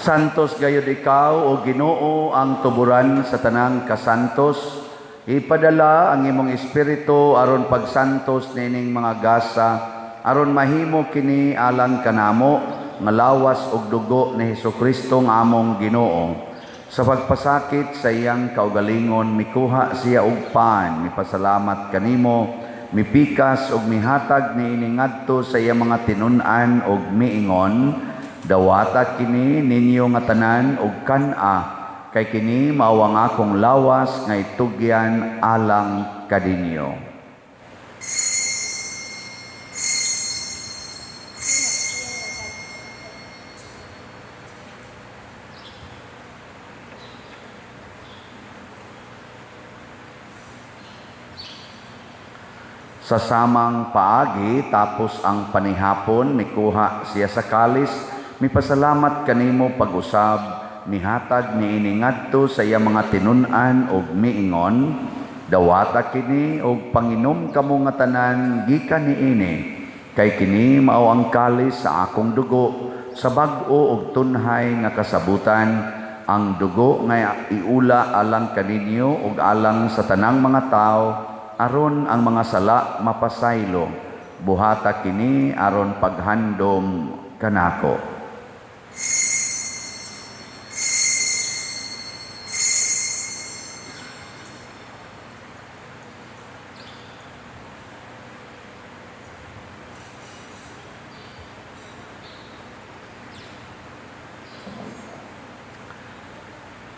Santos gayud ikaw o Ginoo ang tuburan sa tanang kasantos. Ipadala ang imong espiritu aron pagsantos nining mga gasa aron mahimo kini alang kanamo nga lawas ug dugo ni Hesukristo nga among Ginoo. Sa pagpasakit sa iyang kaugalingon mikuha siya og pan, mipasalamat kanimo, mipikas ug mihatag niini ngadto sa iyang mga tinun-an ug miingon, dawata kini ninyo nga tanan og kan-a, kay kini mao ang akong lawas nga itugyan alang kaninyo. Sa samang paagi tapos ang panihapon mikuha siya sa kalis, mipasalamat kanimo pag-usab, mihatag niini ngadto sa iyang mga tinun-an og miingon, dawata kini og panginom kamo nga tanan gikan niini, kay kini mao ang kalis sa akong dugo sa bag-o og tunhay nga kasabutan, ang dugo nga iula alang kaninyo ug alang sa tanang mga tawo aron ang mga sala mapasaylo. Buhata kini aron paghandom kanako.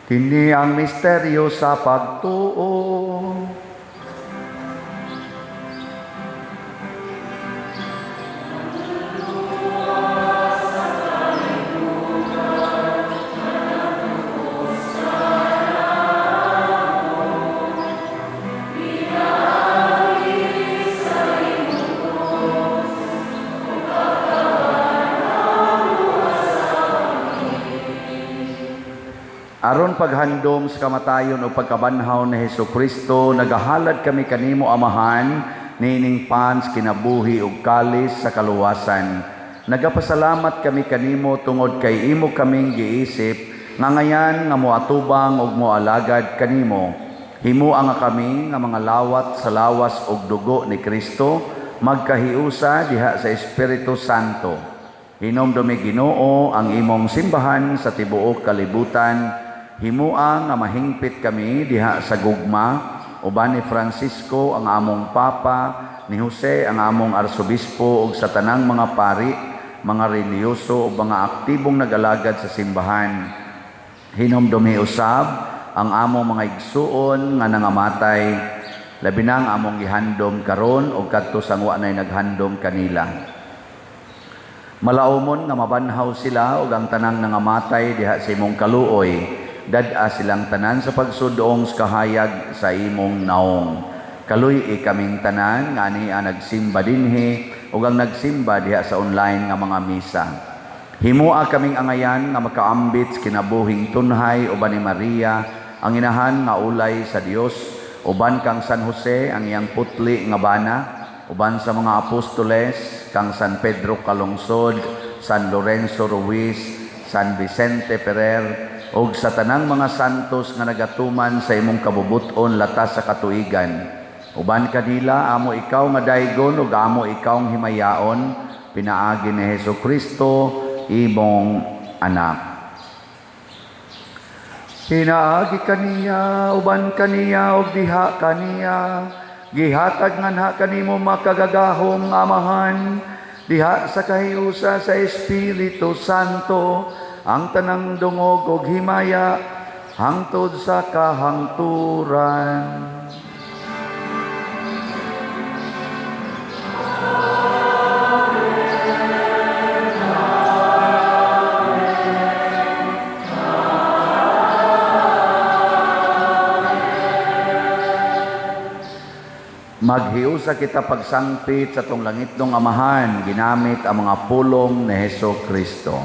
Kini ang misteryo sa pagtuo. Aron paghandom sa kamatayon o pagkabanhaw ni Hesus Kristo, nagahalad kami kanimo Amahan niining pans kinabuhi ug kalis sa kaluwasan. Nagapasalamat kami kanimo tungod kay imo kaming giisip nga ngayan nga moatubang ug moalagad kanimo. Himoa nga kami nga mga lawat sa lawas ug dugo ni Kristo, magkahiusa diha sa Espiritu Santo. Hinomdumi Ginoo ang imong simbahan sa tibuok kalibutan. Himoa nga mahingpit kami diha sa gugma uban ni Francisco ang among Papa, ni Jose ang among Arsobispo ug sa tanang mga pari, mga relihiyoso ug mga aktibong nag-alagad sa simbahan. Hinomdumi usab ang among mga igsuon nga nangamatay, labi na ang among gihandom karon ug kadto sa wa nay naghandom kanila. Malaumon nga mabanhaw sila ug ang tanang nangamatay diha sa imong kaluoy. Dad-a silang tanan sa pagsudong sa kahayag sa imong naong. Kaluy-i kaming tanan nga ania nagsimba dinhi ug ang nagsimba diha sa online nga mga misa. Himoa kaming angayan nga makaambit sa kinabuhing tunhay uban ni Maria ang inahan nga ulay sa Dios, uban kang San Jose ang iyang putli nga bana, uban sa mga apostoles kang San Pedro Calungsod, San Lorenzo Ruiz, San Vicente Ferrer, ug sa tanang mga santos nga nagatuman sa imong kabubuton latas sa katuigan. Uban kanila amo ikaw nga daygon ug amo ikaw ang himayaon, pinaagi ni Hesus Kristo imong anak. Pinaagi kaniya, uban kaniya ug diha kaniya, gihatag nganha kanimo makagagahom nga Amahan, diha sa kahiusa sa Espiritu Santo, ang tanang dungog ug himaya hangtod sa kahangturan. Maghiusa kita pagsangpit sa tong langitnong Amahan, ginamit ang mga pulong ni Hesus Kristo.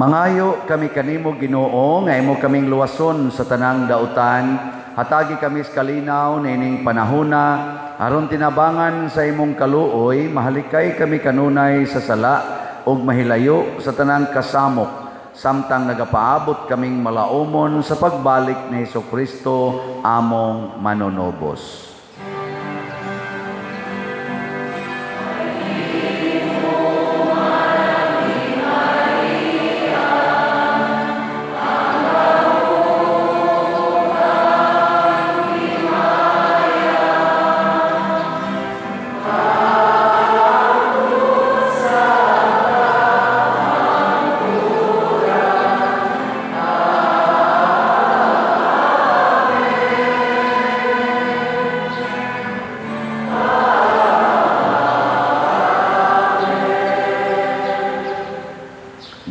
Mangayo kami kanimo, Ginoo, nga imo kaming luwason sa tanang dautan. Hatagi kami sa kalinaw niining panahona, aron tinabangan sa imong kaluoy, mahalikay kami kanunay sa sala ug mahilayo sa tanang kasamok, samtang nagapaabot kaming malaumon sa pagbalik ni Hesukristo among manunubos.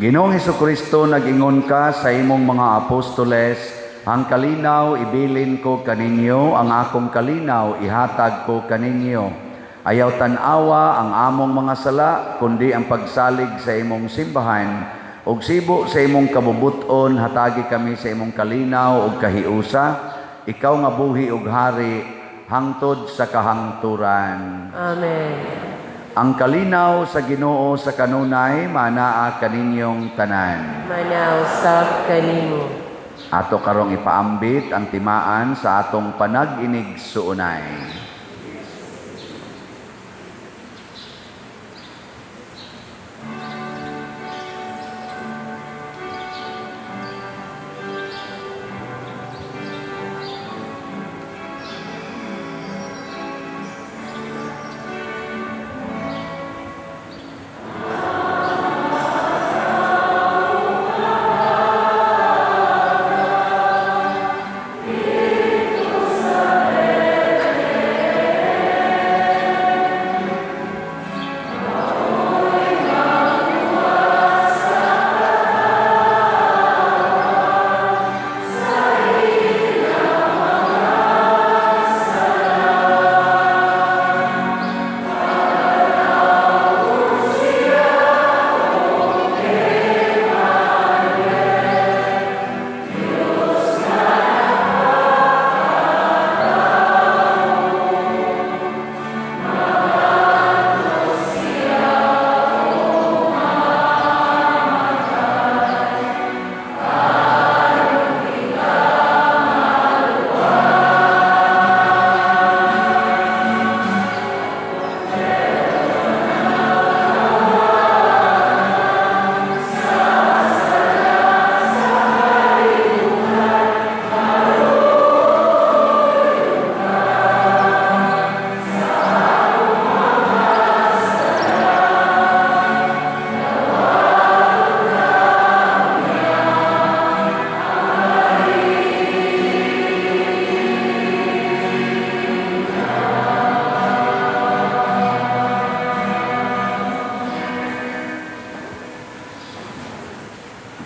Ginoong Hesukristo, nag-ingon ka sa imong mga apostoles, ang kalinaw ibilin ko kaninyo, ang akong kalinaw ihatag ko kaninyo. Ayaw tan-awa ang among mga sala, kundi ang pagsalig sa imong simbahan. Ug sibo sa imong kabubuton, hatagi kami sa imong kalinaw ug kahiusa. Ikaw nga buhi ug hari, hangtod sa kahangturan. Amen. Ang kalinaw sa Ginoo sa kanunay manaa kaninyong tanan. Manaw sab kanimo. Ato karong ipaambit ang timaan sa atong panag-inig suunay.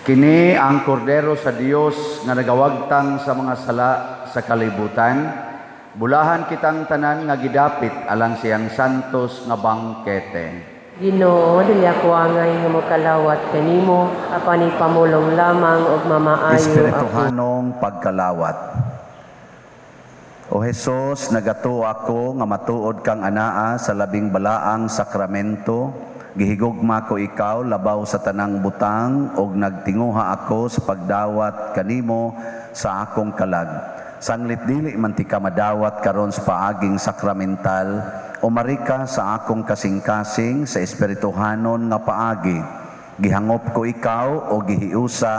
Kini ang kordero sa Dios nga nagawagtang sa mga sala sa kalibutan. Bulahan kitang tanan nga gidapit alang siyang santos nga bangkete. Ginoo, dili ako angay nga mokalawat kanimo, apan ipamulong lamang og mamaayo ako. Espirituhanong pagkalawat. O Hesus, nagatuo ako nga matuod kang anaa sa labing balaang sakramento. Gihigugma ko ikaw labaw sa tanang butang og nagtinguha ako sa pagdawat kanimo sa akong kalag. Sanglit dili man ti ka madawat karon sa paaging sakramental, umari ka sa akong kasing-kasing sa espirituhanon nga paagi. Gihangop ko ikaw o gihiusa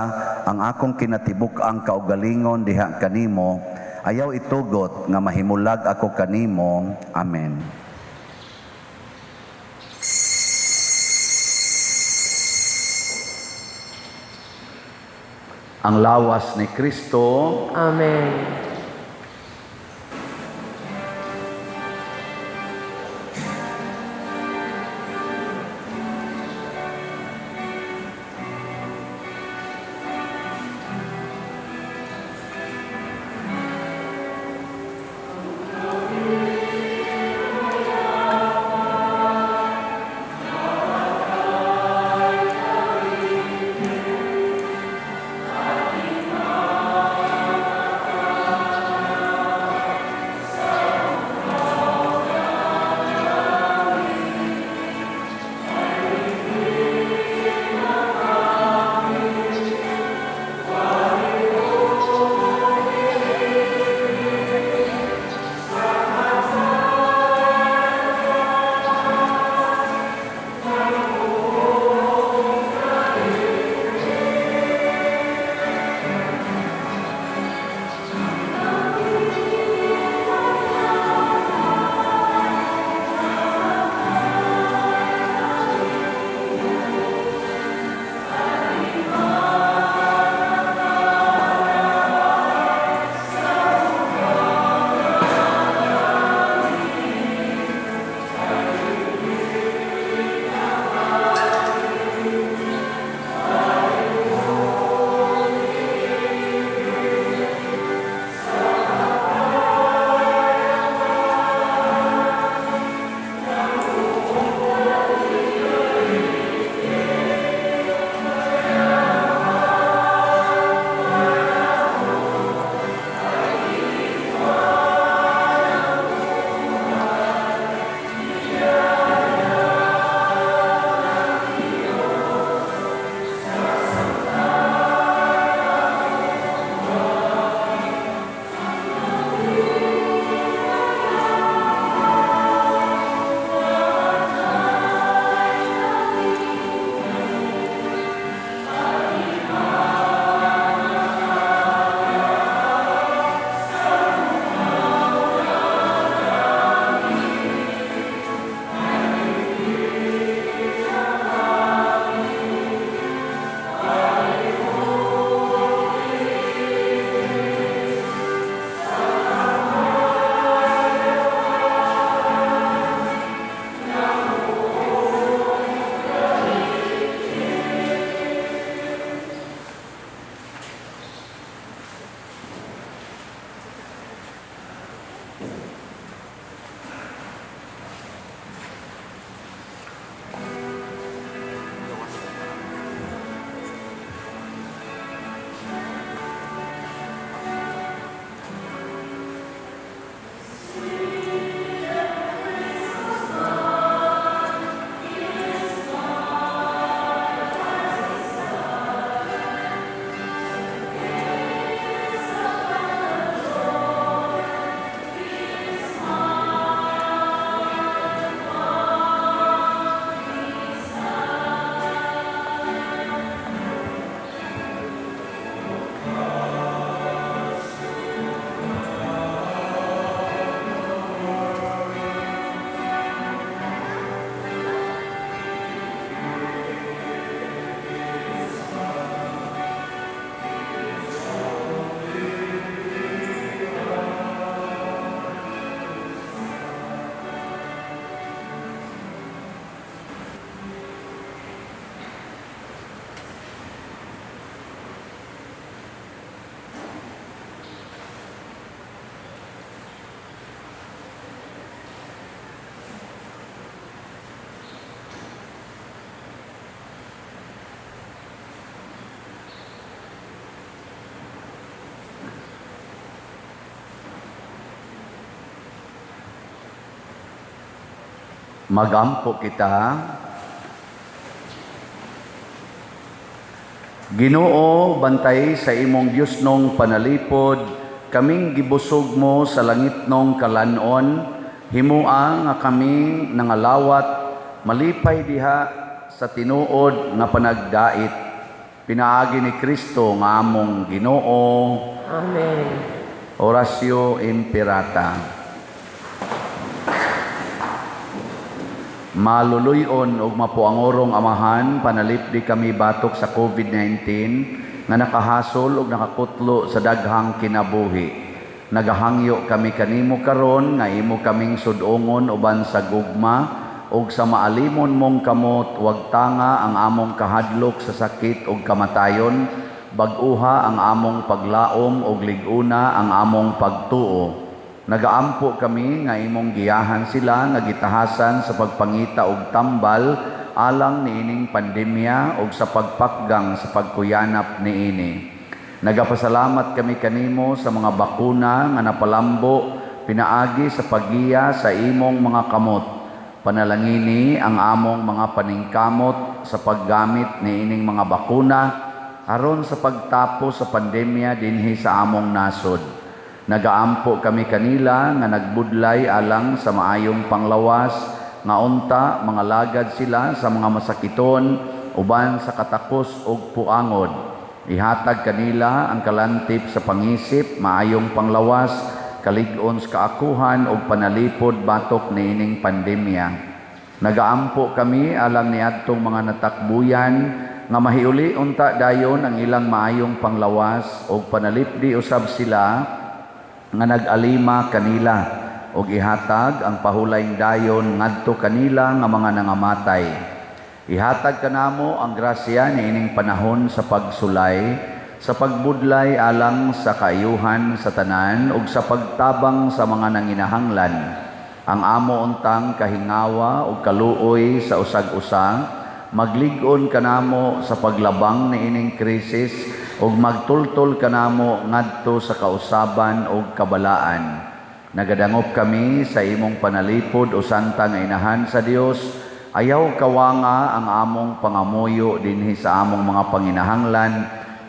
ang akong kinatibuk-ang kaugalingon diha kanimo. Ayaw itugot nga mahimulag ako kanimo. Amen. Ang lawas ni Kristo. Amen. Magampo kita. Ginoo, bantay sa imong Diyosnong panalipod, kaming gibusog mo sa langitnong kalanon, himua nga kaming nangalawat, malipay diha sa tinuod nga panagdait. Pinaagi ni Kristo nga among Ginoo. Amen. Oratio Imperata. Maluluyon og mapuangorong Amahan, panalipdi kami batok sa COVID-19 nga nakahasol og nakakutlo sa daghang kinabuhi. Nagahangyo kami kanimo karon nga imo kaming sudongon uban sa gugma ug sa maalimon mong kamot, wag tanga ang among kahadlok sa sakit ug kamatayon, bag-uha ang among paglaom ug lig-una ang among pagtuo. Nagaampo kami nga imong giyahan sila nga gitahasan sa pagpangita og tambal alang niining pandemya ug sa pagpakgang sa pagkuyanap niini. Nagapasalamat kami kanimo sa mga bakuna nga napalambo pinaagi sa paggiya sa imong mga kamot. Panalangini ang among mga paningkamot sa paggamit niining mga bakuna aron sa pagtapos sa pandemya dinhi sa among nasod. Nagaampo kami kanila nga nagbudlay alang sa maayong panglawas, nga unta mga lagad sila sa mga masakiton uban sa katakos ug puangod. Ihatag kanila ang kalantip sa pangisip, maayong panglawas, kalig-on sa kaakuhan ug panalipod batok niining pandemya. Nagaampo kami alang niadtong mga natakbuyan nga mahiuli unta dayon ang ilang maayong panglawas ug panalipdi usab sila nga nag-alima kanila og ihatag ang pahulayng dayon ngadto kanila nga mga nangamatay. Ihatag kanamo ang grasya niining panahon sa pagsulay, sa pagbudlay alang sa kaayuhan sa tanan ug sa pagtabang sa mga nanginahanglan. Ang amo untang kahingawa ug kaluoy sa usag-usa, maglig-on kanamo sa paglabang niining krisis ug magtultol kanamo ngadto sa kausaban ug kabalaan. Nagadangop kami sa imong panalipod o santa nga inahan sa Dios. Ayaw kawanga ang among pangamuyo dinhi sa among mga panginahanglan.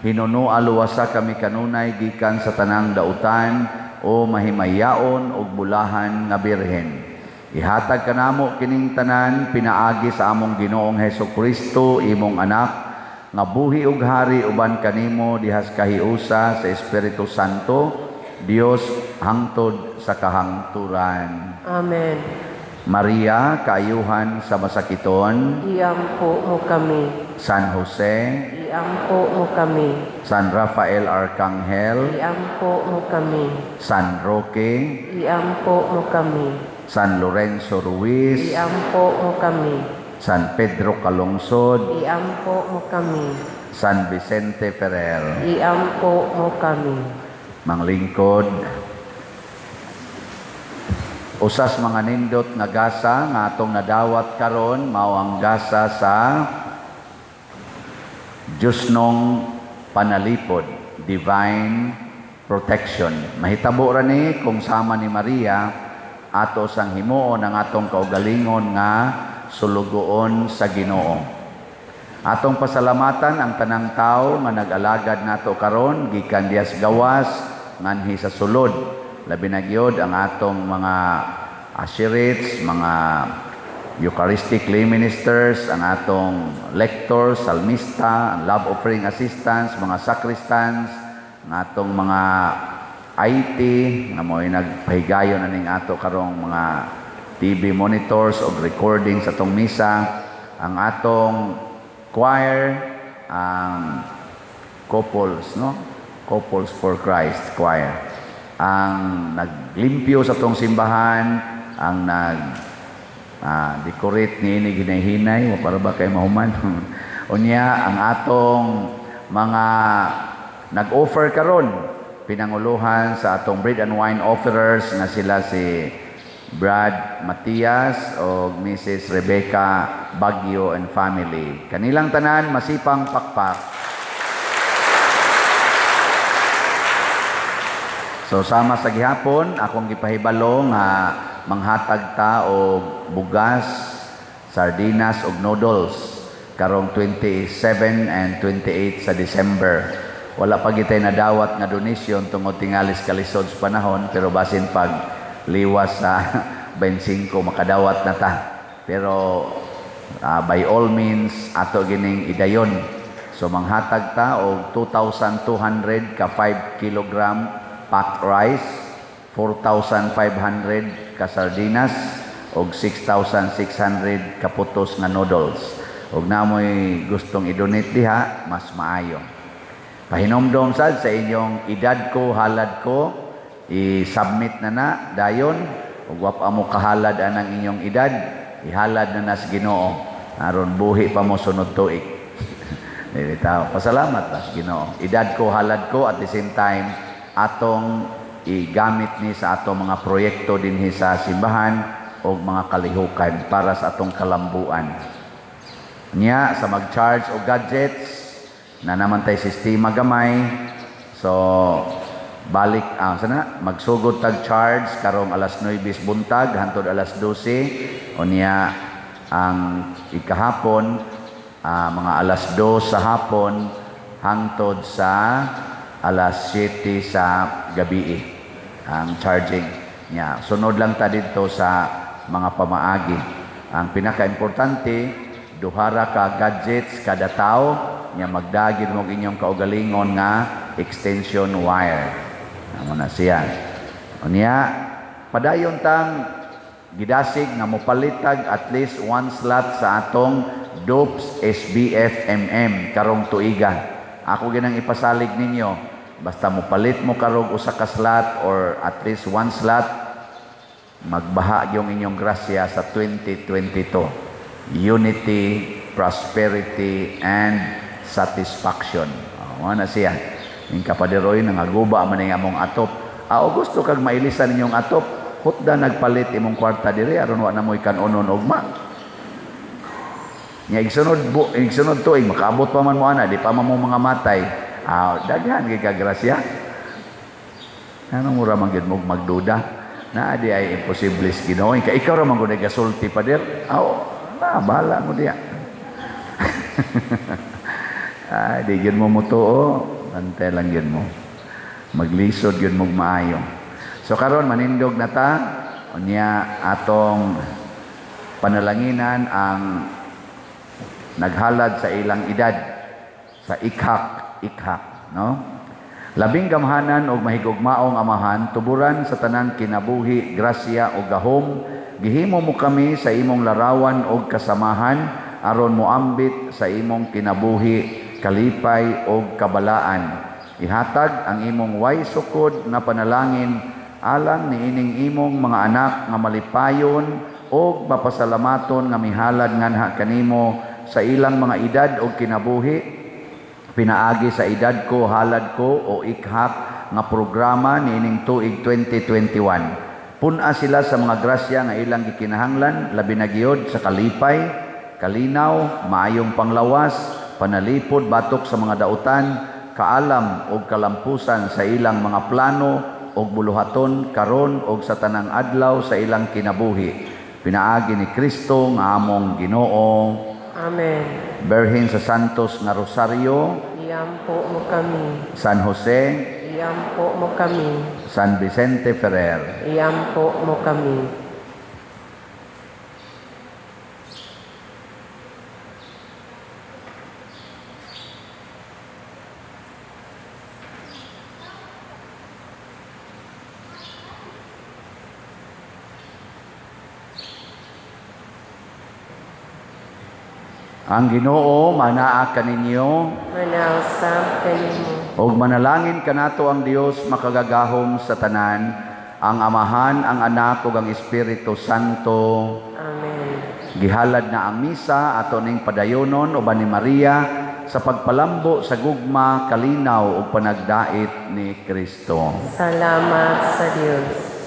Hinunoa luwasa kami kanunay gikan sa tanang dautan o mahimayaon ug bulahan nga birhen. Ihatag kanamo kining tanan pinaagi sa among Ginoong Hesus Kristo, imong anak, nga buhi ug hari uban kanimo dihas kahiusa sa Espiritu Santo, Dios hangtod sa kahangturan. Amen. Maria, kaayuhan sa masakiton, Iampo mo kami. San Jose, Iampo mo kami. San Rafael Arcangel, Iampo mo kami. San Roque, Iampo mo kami. San Lorenzo Ruiz, Iampo mo kami. San Pedro Calungsod, Iampo mo kami. San Vicente Ferrer. Iampo mo kami. Manglingkod, usas mga nindot nga gasa nga atong nadawat karon mao ang gasa sa Diyosnong panalipod, divine protection. Mahitabo ra ni kung sama ni Maria ato sang himuon ang atong kaugalingon nga sulugoon sa Ginoo. Atong pasalamatan ang tanang tawo nga nag-alagad nato karon gikan diyas gawas nganhi sa sulod. Labi na gyud ang atong mga usherates, mga Eucharistic lay ministers, ang atong lectors, salmista, ang love offering assistants, mga sacristans, ang atong mga IT, nga mo'y nagpahigayon aning ato karong mga TV monitors o recording sa atong misa, ang atong choir, ang couples, no? Couples for Christ choir. Ang naglimpyo sa atong simbahan, ang nag decorate niini ginahinay, wa para ba kay mahuman. Unya ang atong mga nag-offer karon pinanguluhan sa atong bread and wine offerers nga sila si Brad Matias o Mrs. Rebecca Baguio and family. Kanilang tanan masipang pakpak. So sama sa gihapon akong gipahibalo nga manghatag ta og bugas, sardinas og noodles karong 27 and 28 sa December. Wala pa gitay nadawat nga donation tungod tingalis kalisod sa panahon, pero basin pag liwas sa 25 makadawat na ta. Pero by all means ato gining idayon. So manghatag ta og 2,200 ka 5 kilogram packed rice, 4,500 ka sardinas og 6,600 ka putos nga noodles. Og namoy gustong i-donate diha, mas maayo. Pahinomdom sad sa inyong edad ko, halad ko, i-submit na na dayon. Ug wa pa mo kahalad anang inyong edad, ihalad na na sa Ginoo aron buhi pa mo sunod tuig. Dili tao. Pasalamat ta sa Ginoo. Edad ko, halad ko, at the same time atong igamit ni sa atong mga proyekto dinhi sa simbahan o mga kalihukan para sa atong kalambuan. Nya sa mag-charge og gadgets na naman tay sistema gamay. So balik sana magsugod tag charge karong alas 9 buntag hantod alas 12, unya ang ikahapon mga alas 2 sa hapon hangtod sa alas 7 sa gabi ang charging niya. Sunod lang ta didto sa mga pamaagi. Ang pinaka-importante, duhara ka gadgets kada tawo, nya magdagid mo inyong kaugalingon nga extension wire. Amo na siya. Unya padayon tang gidasig nga mopalitag at least one slot sa atong DOPS SBF MM karong tuiga. Ako ginang ipasalig ninyo, basta mopalit mo karog usa ka slot or at least one slot, magbaha yung inyong grasya sa 2022. Unity, prosperity, and satisfaction. Oh, na siya. Ning kapadiroy nangaguba man ning among atop. O gusto kag mailisan ninyong atop, hutda nagpalit imong kwarta diri aron wa na moy kanunon ugma. Nya igsunod tuig makaabot pa man mo ana, di pa man mo mga matay. Daghan kay ka grasya. Ano mura man gyud mo magduda? Naa di ay imposible sa Ginoo. Kay ikaw ra man gud gasulti pader. Na bahala mo diya. Di gyud mo mutuo, antay lang gyud mo. Maglisod gyud mo maayo. So karon manindog na ta, unya atong panalanginan ang naghalad sa ilang edad sa ikhak, no? Labing gamhanan og mahigugmaong amahan, tuburan sa tanang kinabuhi, grasya o gahom, gihimo mo kami sa imong larawan og kasamahan aron moambit sa imong kinabuhi, kalipay og kabalaan. Ihatag ang imong way sukod nga panalangin alang niining imong mga anak nga malipayon og mapasalamaton nga mihalad nganha kanimo sa ilang mga edad og kinabuhi, pinaagi sa edad ko, halad ko o ikhak nga programa niining tuig 2021. Pun-a sila sa mga grasya nga ilang gikinahanglan, labi na gyud sa kalipay, kalinaw, maayong panglawas, panalipod batok sa mga dautan, kaalam og kalampusan sa ilang mga plano og buluhaton karon og sa tanang adlaw sa ilang kinabuhi. Pinaagi ni Kristo nga among Ginoo. Amen. Berhin sa Santos nga Rosario, Iyampo mo kami. San Jose, Iyampo mo kami. San Vicente Ferrer. Iyampo mo kami. Ang Ginoo manaa kaninyo, manausab kanimo. Og manalangin kanato ang Dios makagagahom sa tanan, ang Amahan, ang Anak ug ang Espiritu Santo. Amen. Gihalad na ang misa ato ning padayonon uban ni Maria sa pagpalambo sa gugma, kalinaw ug panagdait ni Kristo. Salamat sa Dios.